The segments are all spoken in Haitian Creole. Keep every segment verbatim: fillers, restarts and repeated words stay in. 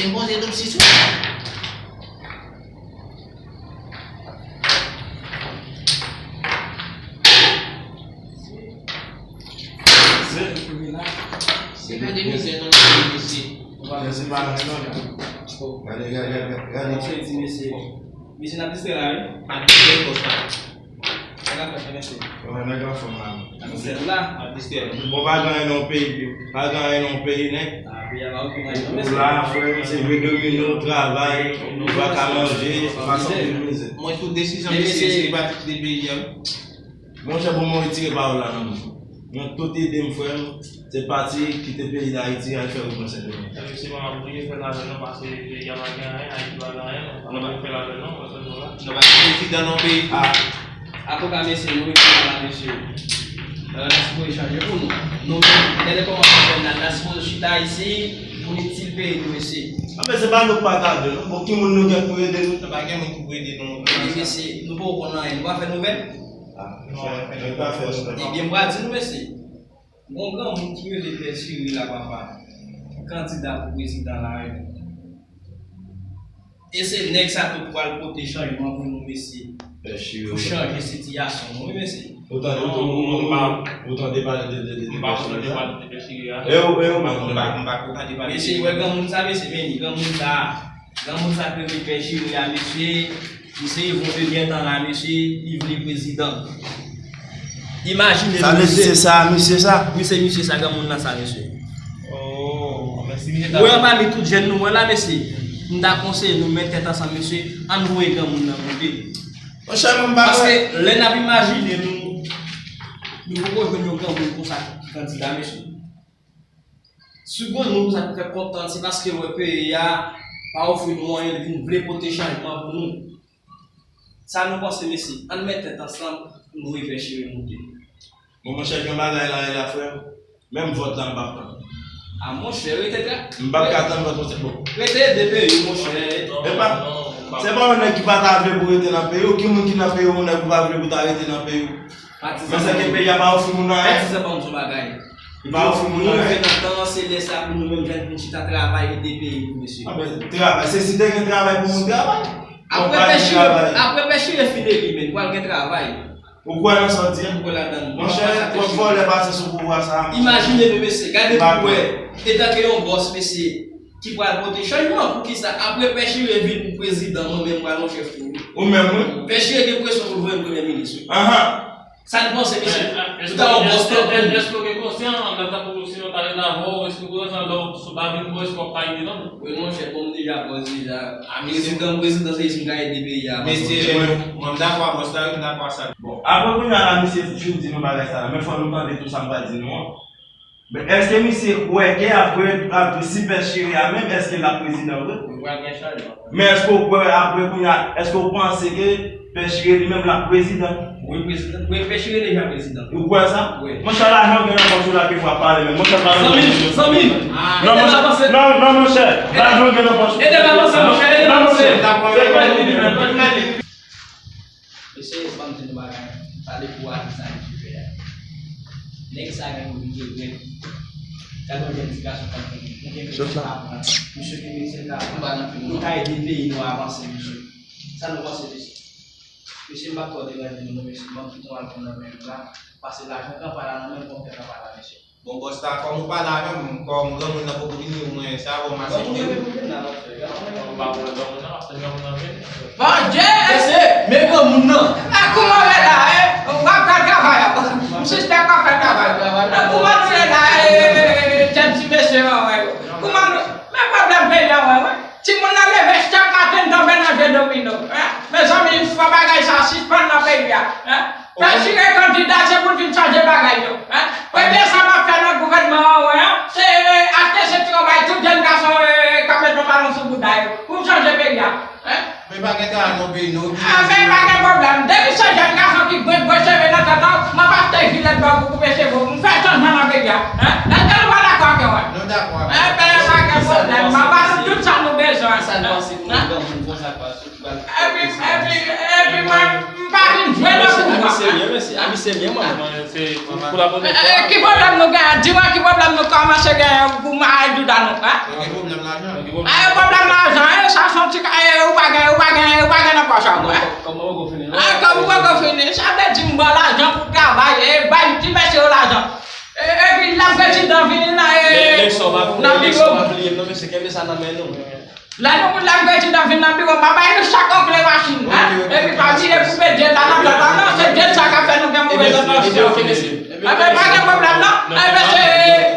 Mwen poze tout sisou. Se pa de mizè nan peyi, mesye. Mesye pa nan non. Gade, gade, gade, gade. Mesye, n ap distrè la, wi. N ap distrè kò sa. Sa k ap fèt, mesye? Bon, nèg anfòm la. N ap distrè la. N ap distrè. Bon, pa gen anyen nan peyi, pa gen anyen nan peyi, nèg. Ah, peyi a pa okipe anyen, mesye. Ou la, frè m, se jwe domino, travay, ou pa ka manje, se pa santi mizè. Mwen, tout desizyon, mesye, se pati kite peyi a. Monchè, bon, mwen retire pawòl la nan bouch ou. Mwen tout ide m, frè m, se pati kite peyi Dayiti al fè wout nan Sendomeng. Efektivman, ap bliye fè lajan nan pase peyi a pa gen anyen, Ayiti pa gen anyen, non. Ap bliye fè lajan nan, pase nou la. Nou pa gen prezidan nan peyi. Ah. Antouka, mesye, nou retounen la, mesye. Bagay la sipoze chanje pou nou. Nou menm, gade kòman nou fè la, nou sipoze chita isi pou nou itil peyi nou, mesye. Ah, men se pa nou k pa ta vle, non. Bon, ki moun nou gen pou ede nou? Nou pa gen moun ki pou ede nou. Mesye, nou poko konn anyen, nou pa fè nouvèl. Ah, non, mesye, nou pa fè nouvèl. Ebyen, m pral di nou, mesye. Gon granmoun ki rele Pè Chire la, papa. Kandida pou prezidan la, wi. E se nèg sa tou pral pote chanjman pou nou, mesye. Pè Chire, pou chanje sitiyasyon nou, wi, mesye. Ou tande, ou tande pale de, de, de, de Pè Chire sa? E ou, e ou, m pa, m pa, m pa tande pale de Pè Chire. Mesye, wè granmoun sa, mesye, men li, granmoun sa. Granmoun sa k rele Pè Chire a, mesye, li se Yvon Deguertan la, mesye, li vle prezidan. Imajine nou, mesye. Sa vle di se sa, misye sa? Wi, se misye sa, granmoun nan sa, mesye. Oh, mèsi, misye ta. Wè, anpami tout jèn nou wè la, mesye, m ta konseye nou met tèt ansanm, mesye, ann voye granmoun nan monte. Monchè, mwen pa wè. Paske lè n ap imajine nou, nou poko jwenn yon granmoun konsa ki kandida, mesye. Si granmoun sa ki fè kontan, se paske l wè peyi a pa ofri nou anyen, li vin vle pote chanjman pou nou. Sa nou panse, mesye? Ann met tèt ansanm pou nou voye Pè Chire monte. Bon, monchè, gen bagay la, la, frè m. Menm vòt la, m p ap tann. A, monchè, rete tra-, m p ap ka tann vòt, monchè. Bon. Rete ede peyi w, monchè. Epa, se pa yon nèg ki pa ta vle pou rete nan peyi w. Ki moun ki nan peyi w, yon nèg ou pa vle pou ta rete nan peyi w? Men se ke peyi a pa ofri moun anyen. Patizan, ban m di w bagay. Li pa ofri moun anyen. Nou rive nan tan an, se lè sa pou nou menm jèn vin chita travay, ede peyi nou, mesye. A, men, travay, se si te gen travay pou moun travay. Apre Pè Chire, apre Pè Chire fin eli, men, pral gen travay. Ou kwè nan sa w di a? Ou kwè ladan l? Monchè, twòp vòlè pase sou pouvwa sa a, monchè. Imajine nou, mesye, gade pou wè, etanke yon bòs, mesye, ki pral pote chanjman. Poukisa? Apre Pè Chire vin prezidan, mwen menm pral yon chèf tou. Ou menm, wi. Pè Chire gen presyon pou l voye l premye minis, wi. Ahan. Sa n panse, mesye? Tout a yon bòs tankou. Èske w gen konsyans, lè tankou si nou ta ret avè w, èske w konsyans lè w sou pa vin bò, èske w ap pa ede non? Wi, monchè, bon, m deja bòs deja. Prezidan, prezidan, se jis m ka ede peyi a. Mesye, mwen, mwen, m dakò a bòs la, wi, m dakò a sa. Bon, apre kounye a la, misye fin di nou bagay sa la, men fò nou tande tou sa m pral di nou an. Men èske misye kwè ke apre, apre si Pè Chire a menm, èske l ap prezidan vre? Mwen kwè gen chanjman. Men èske w kwè apre kounye a, èske w panse ke Pè Chire li menm l ap prezidan? Wi, prezidan. Wi, Pè Chire deja prezidan. Ou kwè sa? Wi. Monchè, lajan w gen nan pòch ou la ke w ap pale menm. Monchè, pa nan zanmi, zanmi. Non, monchè. Non, non, monchè. Lajan w gen nan pòch ou. Ede m avanse, monchè, ede m avanse. Se kwè li menm. Mesye, ban m di nou bagay, pale pou atis sa misye fè a. Nèg sa gen pou li te vre. Gade yon jèn ti gason tankou li. Ou gen medsen ka pran. Misye gen medsen ka pran. Pou ta ede peyi nou avanse, mesye. Sa nou panse, mesye? Mesye, m p ap twò deranje nou, non, mesye. Ban m kite yon albòm nan men nou la. Pase lajan kanpay la nan men m, pou m fè kanpay la, mesye. Bon, bòs la, kòm ou pale avè m, kòm granmoun nan poko vini, ou mwen, sa bon, m ap aksepte. Granmoun nan vin, vin la, monchè. Granmoun nan vin. Ou pa wè granmoun nan, ap tann granmoun nan vin. Bondye! Mesye, men granmoun nan. A, kouman w ye la, e? W ap fè travay la. M sispèk w ap fè travay. A, kouman nou ye la, e, jèn ti mesye an, wè. Kouman nou, men pwoblèm peyi an, wè, wè. Timoun nan leve chak maten, tonbe nan jwe domino, en. Mezanmi, fò bagay sa sispann nan peyi a, en. Pè Chire kandida, se pou l vin chanje bagay yo, en. Premye sa m ap fè nan gouvènman an, wè, en, se, e, achte sentiwon bay tout jèn gason, e, k ap met pantalon sou bouda yo, pou m chanje peyi a, en. Men pa gen travay nan peyi nou. A, men pa gen pwoblèm. Depi se jèn gason ki grenn gwo cheve nan tèt la, m ap achte jilèt ba w pou koupe cheve w. M fè chanjman nan peyi a, en. Èske nou pa dakò avè mwen? Nou dakò avè w. Enben, pa gen pwoblèm. M ap ba nou tout sa nou bezwen. Sa n panse pou yon granmoun konsa k pral soti, k pral... Epi, epi, epi mwen, m pa vin jwe nan pouvwa. Serye, mesye. Ami serye, mwen. Mwen, se pou, pou la premye Eh, eh, ki pwoblèm nou genyen? Di mwen ki pwoblèm nou kòmanse genyen pou mare jouda nou, hein? Gen pwoblèm lajan. Ah, e pwoblèm lajan, eh, sa se yon ti ka, eh, ou pa gen, ou pa gen, ou pa gen nan pòch ankò, hein? Kòman ou fini? Ah, kòm ou poko fini, sa vle di m ba w lajan pou travay, e bay ti mesye yo lajan. E, epi lè prezidan vini nan, e, Lè, lè sò pa, nan lè biwo. Sò pa bliye m non, mesye, kenbe sa nan men nou. Lè nou, lè prezidan vin nan biwo, m pa bay nou chak yon kle machin, hein? Epi pa bliye pou peye la nan tèt la, non, se tèt sa k ap fè nou gen move zantansyon. Enben, pa gen pwoblèm, non. Enben, se,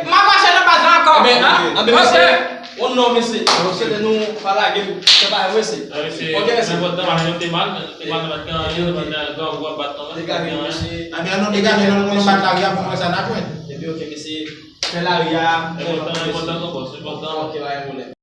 m ap pase nan baz la ankò, hein? Anben, mesye, yon non, mesye, nou swete nou pa lage m, se pa vre, mesye. Ok, mesye. Enpòtan, machin te mal, te mal, te mal, te mal, te mal, te mal, te mal, Degaje, mesye. Ebyen, nou degaje, nou, nou bat lari a pou mwen sa n ap jwenn. Epi, ok, mesye, fè lari a. Enpòtan, enpòtan, enpòtan, enpòtan. Ok, pa gen pwoblèm.